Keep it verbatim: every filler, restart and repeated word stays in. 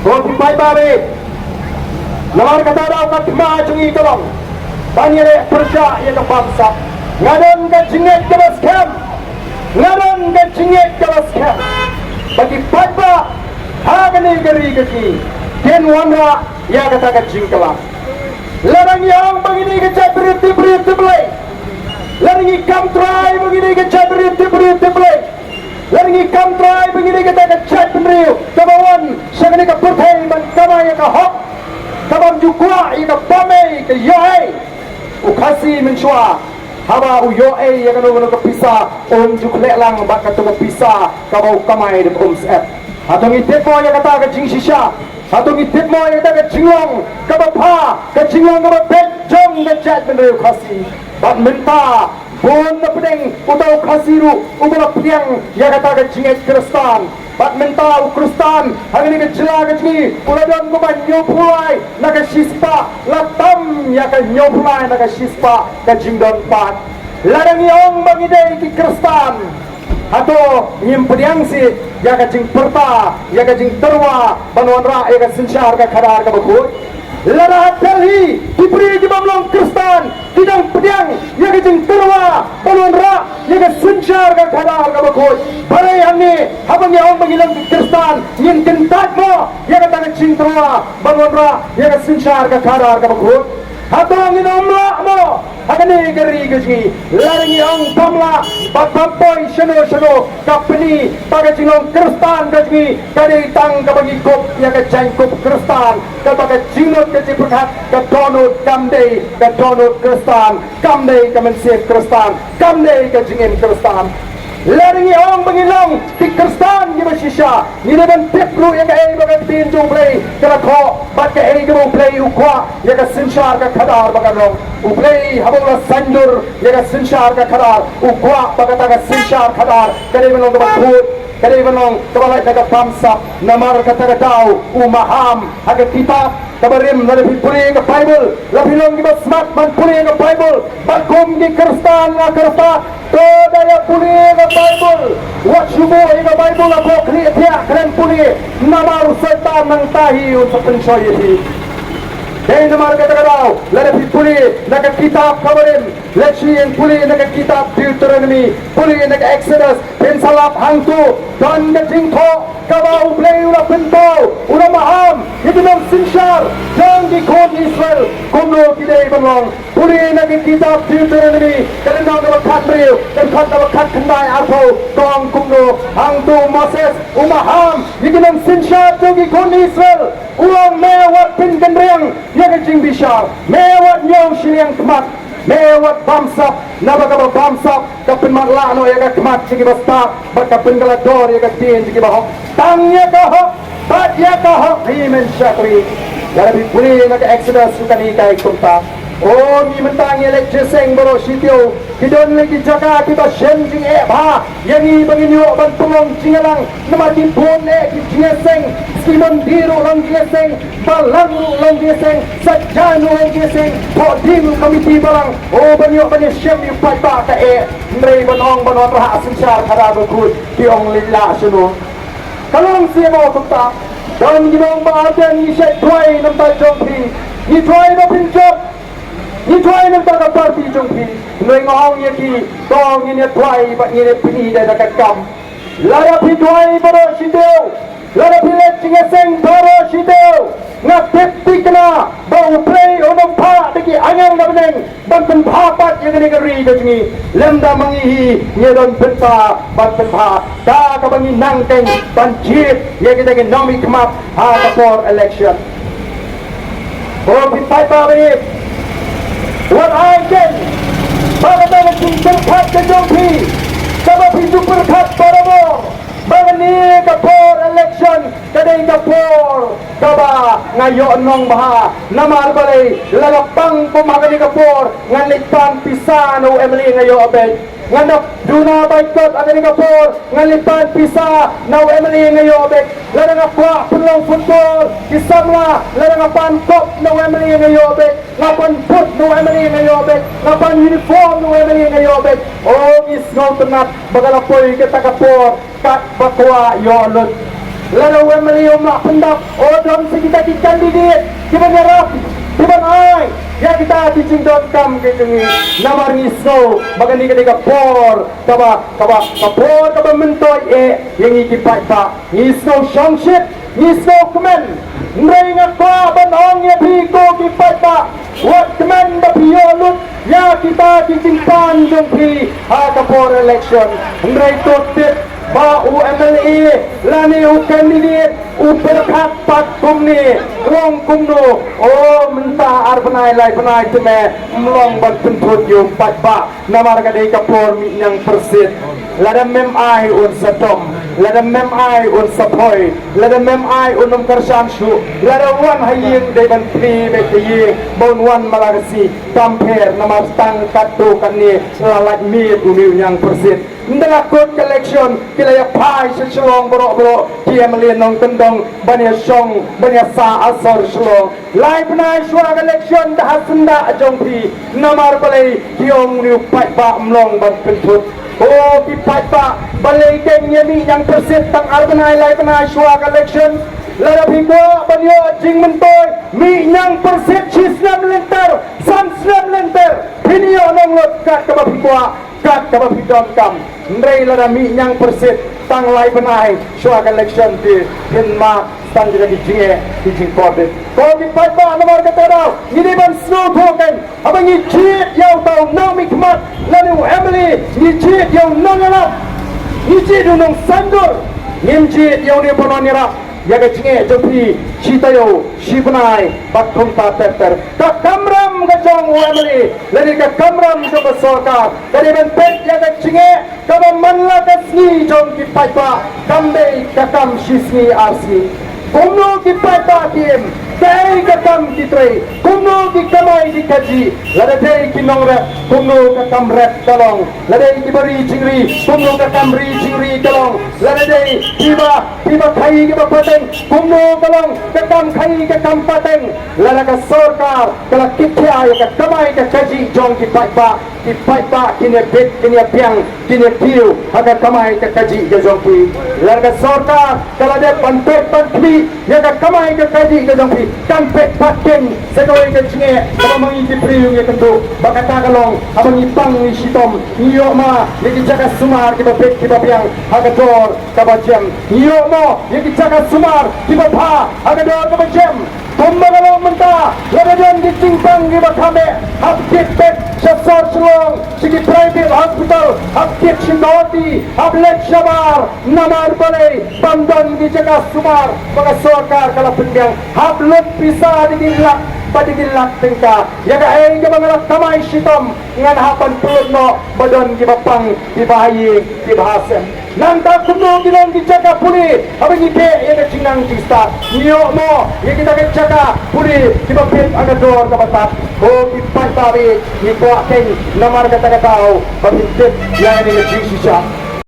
Ko ki paidbah, namar kata daw ka thma jong ngi ka long ban ïaleh pyrshah ïa ka bamsap. Nga don ka jingngeit kaba skhem, nga don ka jingngeit kaba skhem ba ki paidbah ha kane ka ri ka jong ngi kin wanrah ïa kata ka jingkylla. Lada ngi ong ba ngi dei ka jaitbynriew tipbriew tipblei, lada ngi kam trai ba ngi dei ka jaitbynriew tipbriew tipblei, lada ngi kam trai ba ngi dei kata ka jaitbynriew kaba wan sha kane ka pyrthei ban kamai ïa ka hok, kabym ju kwah ïa ka bam ei ka ïoh ei. U Khasi mynshuwa haba u ïoh ei ïa kano kano ka pisa, um ju khleh lang bad kato ka pisa kaba u kamai da ka umsyep. Hato ngi tip mo ïa kata ka jingshisha? Hato ngi tip mo ïa kata ka jinglong kaba bha, ka jinglong kaba beit jong ka jaitbynriew Khasi? Bad mynta bun na pdeng uta u Khasi ruh uba la pdiang ïa kata ka jingngeit Khristan. Bad mynta u Khristan ha kane ka jylla ka jong ngi u la don kumba hynñiewphew lai na ka shispah, la tam ïa ka hynñiewphew lai na ka shispah ka jingdon paid. Lada ngi ong ba ngi dei ki Khristan, hato ngim pdiang sih ïa ka jingpyrta, ïa ka jingtyrwa ban wanrah ïa ka synshar ka khadar kaba khuid? Lada ha Delhi ki briew ki bym long Khristan ki dang pdiang ïa ka jingtyrwa ban wanrah ïa ka synshar ka khadar kaba khuid, balei hangne haba ngi ong ba ngi long ki Khristan ngin kyntait mo ïa kata ka jingtyrwa ban wanrah ïa ka synshar ka khadar kaba khuid? Hato ngin ym lah mo ha kane ka ri ka jong ngi? Lada ngi ong bym lah bad bym poi shano shano, ka pyni ba ka jinglong Khristan ka jong ngi ka dei tang kaba ngi kup ïa ka jaiñkup Khristan, kaba ka jingmut ka jingpyrkhat ka dohnud kam dei ka dohnud Khristan, kam dei ka mynsiem Khristan, kam dei ka jingim Khristan. Lada ngi ong ba ngi long ki Khristan kiba shisha, ngi dei ban tip ruh ïa kaei ba ka ktien jong U Blei ka la thoh bad kaei kaba U Blei u kwah ïa ka synshar ka khadar ba kan long. U Blei haba u la saiñdur ïa ka synshar ka khadar, u kwah ba kata ka synshar khadar ka dei ban long kaba khuid, ka dei ban long kaba lait na ka bamsap. Namar kata ka daw u Maham ha ka kitab kaba rim, lada phi pule ka Baibl, lada phi long kiba smat ban pule ka Baibl, bad kum ki Khristan nga kyrpad, to da ïa pule ka Baibl. Wat shu buh ïa ka Baibl hapoh khlieh thiah khlem pule, namar u Soitan nangta hi un sa pynshoi ïa phi. Dei namar kata ka daw lada phi pule na ka kitab kaba rim, lehse pule na ka kitab Deuteronomy, pule na ka Exodus, phin sa lap hangto don ka jingthoh kaba U Blei u la pynpaw, u la maham ïa ki nongsynshar jong ki khun Israel kumno ki dei ban long. Pule na ka kitab Deuteronomy ka lynnong kaba khathynriew, ka dkhot kaba khatkhyndai arphew, ka ong kumno: Hangto u Moses u maham ïa ki nongsynshar jong ki khun Israel, u ong, me wat pynkynriang ïa ka jingbishar, me wat ñiew shiliang khmat, me wat bamsap, naba kaba bamsap ka pynmatlah noh ïa ka khmat jong kiba stad bad ka pynkylla dor ïa ka ktien jong kiba hok. Tang ïa ka hok bad ïa ka hok hi, men shakri. Lada phi pule na ka Exodus ruh kane ka ong kumta. O, ngi mynta ngi leit jingïaseng baroh shi taïew. Ki don lei ki jaka kiba shem jingeh bha ïa ngi ba ngin ïoh ban pynlong jingïalang. Namar ki bun eh ki jingïaseng, ki mondir ruh long jingïaseng, balang ruh long jingïaseng, saitjaiñ ruh long jingïaseng, thohdieng ruh, komiti balang. O, ban ïoh ban ïashem ïa u paidbah ka eh. Hynrei ban ong ban wanrah synshar khadar bakhuid, ki ong leit lah shano. Ka long shisha mo kumta? Don ki nong ba ardent, ngi shait duwai na bynta jong phi. Ngi duwai ba phin jop. Ngi duwai na bynta ka party jong phi. Hynrei nga ong ïa ki, to ngin ïa duwai bad ngin ïa pyni da ka kam. Lada phi duwai baroh shi taïew, lada phi leit jingïaseng baroh shi taïew, nga tip thikna ba U Blei un ym phah da ki angel na bneng ban pynbha pat ïa kane ka ri ka jong ngi. Lymda ma ngi hi ngi don bynta ban pynbha da kaba ngi nang keiñ ban jied ïa kita ki nongmihkhmat ha ka por election. Ko phi paidbah ba ïeit, wat ai keiñ ba kata ka jingpyrkhat ka jong phi kaba phi ju pyrkhat barabor ba kane ka por election ka dei ka por kaba nga ïoh nongbha. Namar balei? Lada pang kum ha kane ka por ngan leit pan pisa na u MLA nga ïoh beit. Ngan da duna bai kot ha kane ka por ngan leit pan pisa na u MLA nga ïoh beit. Lada nga kwah pynlong football ki samla, lada nga pan kop na u MLA nga ïoh beit. Nga pan boot na u MLA nga ïoh beit. Nga pan uniform na u MLA nga ïoh beit. O, ngi sngewtynnat ba ka la poi kata ka por kat ba kwah ïoh lut. Lada u MLA um lah pyndap, o don sa kita ki candidate kiban ïarap, kiban ai ïa kita ki jingdonkam ki jong ngi. Namar ngi sngew ba kane ka dei ka por kaba, kaba, ka por kaba myntoi eh ïa ngi ki paidbah. Ngi sngew shongshit, ngi sngew kmen. Hynrei nga kwah ban ong ïa phi ko ki paidbah, wat kmen ba phi ïoh lut ïa kita ki jingpan jong phi ha ka por election. Hynrei to tip ba u MLA lane u candidate u pyrkhat pat kumne, u ong kumno, o mynta ar bnai lai bnai te me, ym long ban pynthut ïa u paidbah. Namar ka dei ka por mih ñiang pyrsit. Lada mem ai un sa tom, lada mem ai un sa poi, lada mem ai un ym kyrshan shuh, lada wan ha ïing dei ban plie beit ha ïing ba un wan ma la ka sngi. Kam pher namar tang katto katne la lait miet une u ñiang pyrsit. Ynda la kut ka election ki la ïa phai sha Shillong baroh baroh ki MLA nongkyndong ban ïa shong ban ïa sah ha sor Shillong. Lai bnai shuwa ka election da ha syndah jong phi. Namar balei? Ki ong une u paidbah ym long ban pynthut. O ki paidbah, balei kein ïa mih ñiang pyrsit tang ar bnai lai bnai shuwa ka election? Lada phi kwah ban ïoh jingmyntoi, mih ñiang pyrsit shi snem lynter, san snem lynter, phin ïoh nonglut kat kaba phi kwah, kat kaba phi donkam. Hynrei lada mih ñiang pyrsit tang lai bnai shuwa ka election te, phin mad tang da ki jingeh ki jingkordit. Ko ki paidbah, namar kata ka daw ngi dei ban sngewthuh kein, haba ngi jied ïa uta u nongmihkhmat lane u MLA, ngi jied ïa u nongïarap, ngi jied ïa u nongsaiñdur, ngim jied ïa une u pawnong ïarap. Ïa ka jingeh jong phi shi taïew shi bnai bad kumta ter ter. Ka kamram ka jong u MLA lane ka kamram jong ka sorkar ka dei ban peit ïa ka jingeh kaba man la ka sngi jong ki paidbah, kam dei ka kam shi sngi ar sngi. Kumno ki paidbah ki im, kaei ka kam ki trei, kumno ki kamai ki kajih, lada dei ki nongrep, kumno ka kam rep ka long, lada dei kiba ri jingri, kumno ka kam ri jingri ka long, lada dei kiba, kiba khaii kiba pateng, kumno ka long ka kam khaii ka kam pateng. Lada ka sorkar ka la kitkhia ïa ka kamai ka kajih jong ki paidbah, ki paidbah kin ïa bit, kin ïa biang, kin ïa kiew ha ka kamai ka kajih ka jong ki. Lada ka sorkar ka la dep ban peit ban khmih ïa ka kamai ka kajih ka jong ki, kan peit pat kein sa kawei ka jingeh kaba ma ngi ki briew ngi ïakynduh. Ba kata ka long haba ngi pang ngi shitom, ngi ïoh ma ïa ki jaka sumar kiba bit kiba biang ha ka dor kaba jem, ngi ïoh mo ïa ki jaka sumar kiba bha ha ka dor kaba jem. Kumba ka long mynta, lada don ki jingpang kiba kham eh, hap kit beit sha sor Shillong sha ki private hospital, hap kit sha Guwahati, hap leit shabar. Namar balei? Ban don ki jaka sumar ba ka sorkar ka la pynbiang. Hap lut pisa da ki lak bad da ki lak tyngka. Ïa kaei kaba nga la kamai shitom ngan hap ban pynlut noh ba don kiba pang, kiba ha ïing, kiba ha sem. Nangta kumno ki long ki jaka pule haba ngi beh ïa ka jingnang jingstad? Ngi ïoh mo ïa kita ki jaka pule kiba bit ha ka dor kaba tad? Ko ki paidbah, ngi kwah kein namar kata ka daw ba phin tip ïa kane ka jingshisha.